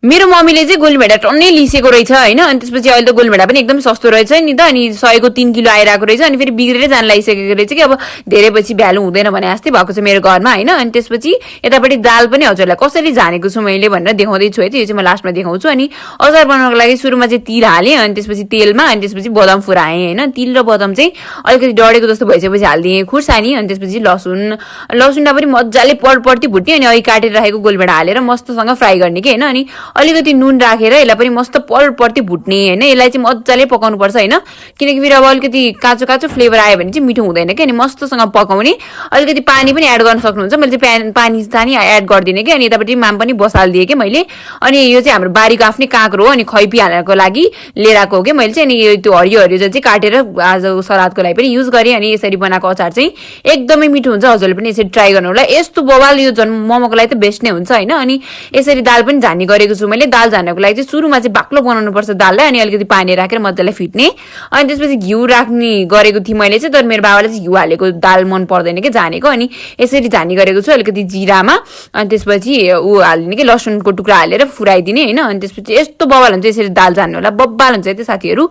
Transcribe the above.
मेरो मम्मीले चाहिँ गोलभेडा टन्नै लिसेको रहेछ होइन अनि त्यसपछि अहिले त गोलभेडा पनि एकदम सस्तो रहेछ नि त अनि 100 को 3 किलो आइरहेको रहेछ अनि फेरि बिग्रेरै जान लागिसकेको रहेछ कि अब धेरै पछि भ्यालु हुँदैन भने जस्तै भएको छ मेरो घरमा होइन अनि त्यसपछि यतापट्टि दाल पनि हजुरलाई कसरी जानेको छु मैले भनेर देखाउँदै छु है यो चाहिँ म लास्टमा देखाउँछु अनि अचार बनाउनको लागि सुरुमा चाहिँ तिल हालेँ अनि त्यसपछि तेलमा अनि त्यसपछि बदाम फुराएँ होइन तिल र बदाम चाहिँ अलिकति डढेको जस्तो भइसकेपछि हालिदिएँ खुर्सानी अनि त्यसपछि लसुनलाई पनि मजाले पडपड्ती भुट्ने अनि अघि काटेर राखेको गोलभेडा हालेर मस्तसँग फ्राई गर्ने कि होइन अनि अलिकति नुन राखेर यसलाई पनि मस्त पडपड्ती भुट्ने होइन यसलाई चाहिँ मजाले पकाउनु पर्छ होइन किनकि फेरि अब अलिकति काँचो काँचो फ्लेभर आयो भने चाहिँ मिठो हुँदैन कि अनि मस्तसँग पकाउने अलिकति पानी पनि एड गर्न सक्नुहुन्छ मैले चाहिँ पानी एड गरिदिने कि अनि यतापट्टि माम पनि बसालिदिएँ कि मैले अनि यो चाहिँ हाम्रो बारीको आफ्नै काँक्रो हो अनि खैपी हाल्नको लागि लिएर आएको हो कि मैले चाहिँ अनि त्यो हरियो हरियो चाहिँ काटेर आज सलादको लागि पनि युज गरेँ अनि यसरी बनाएको अचार चाहिँ एकदमै मिठो हुन्छ हजुरले पनि यसरी ट्राई गर्नु होला यस्तो बवाल यो झन् मोमोको लागि त बेस्ट नै हुन्छ होइन अनि यसरी दाल पनि झान्ने गरेको छु मैले दाल झान्नको लागि चाहिँ सुरुमा चाहिँ बाक्लो बनाउनु पर्छ दाललाई अनि अलिकति पानी राखेर मजाले फिट्ने अनि त्यसपछि घिउ राख्ने गरेको थिएँ मैले चाहिँ तर मेरो बाबाले चाहिँ घिउ हालेको दाल मन पर्दैन कि झानेको अनि यसरी झानी गरेको छु अलिकति जिरामा अनि त्यसपछि ऊ हाल्ने कि लसुनको टुक्रा हालेर फुराइदिने होइन अनि त्यसपछि यस्तो बवाल हुन्छ यसरी दाल झान्नु होला बब्बाल हुन्छ त्यो साथीहरू